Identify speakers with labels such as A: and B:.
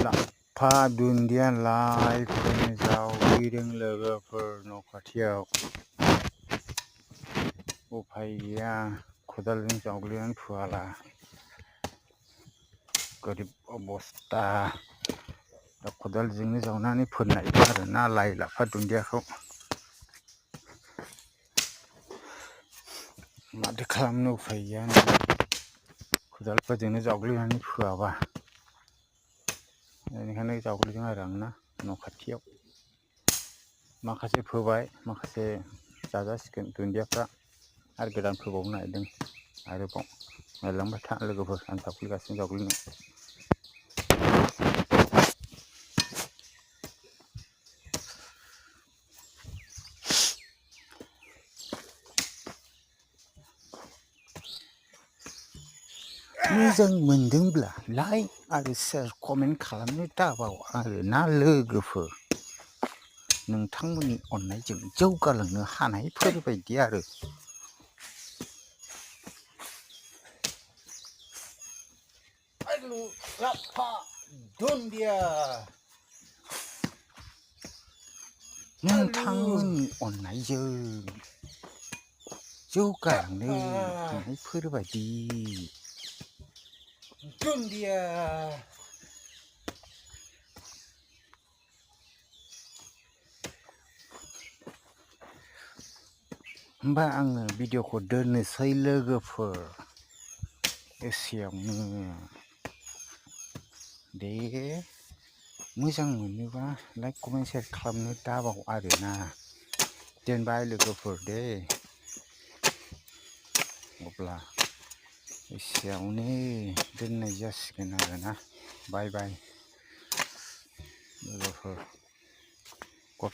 A: लाफा दुन्दिया लाइ फोनो जावग्लिदों लोगोफोर न' खाथियाव उफाय गैया खदालजों जावग्लिनानै फोआला गोरिब अबस्था दा खदालजोंनो जावनानै फोनो नागिरदों आरोना लाइ लाफा दुन्दियाखौ माथो खालामनो उफाय गैया खदालफोरजोंनो जावग्लिनानै फोआबा बेनिखायनो जावग्लिदों आरो आं ना न' खाथियाव माखासे फोबाय माखासे जाजासिगोन दुन्दियाफ्रा आरो गोदान फोबावनो नागिरदों आरोबाव नायलांबाय था लोगोफोर आं जावग्लिगासिनो जावग्लिनो मोजां मोनदोंब्ला लाइक आरो शेयार कमेन्ट खालामनो दाबाव आरोना लोगोफोर नोंथांमोननि अननायजों जौगालांनो हानायफोरबायदि आरो आलु लाफा दुन्दिया नोंथांमोननि अननायजों जौगालांनो हानायफोरबायदि दुन्दिया होमबा आङो भिडिअखौ दोननोसै लोगोफोर एसेयावनो दे मोजां मोनोबा लाइक कमेन्ट शेयार खालामनो दाबाव आरोना दोनबाय लोगोफोर दे अब्ला एसेयावनो दोननाय जासिगोन आरोना बाय बाय लोगोफोर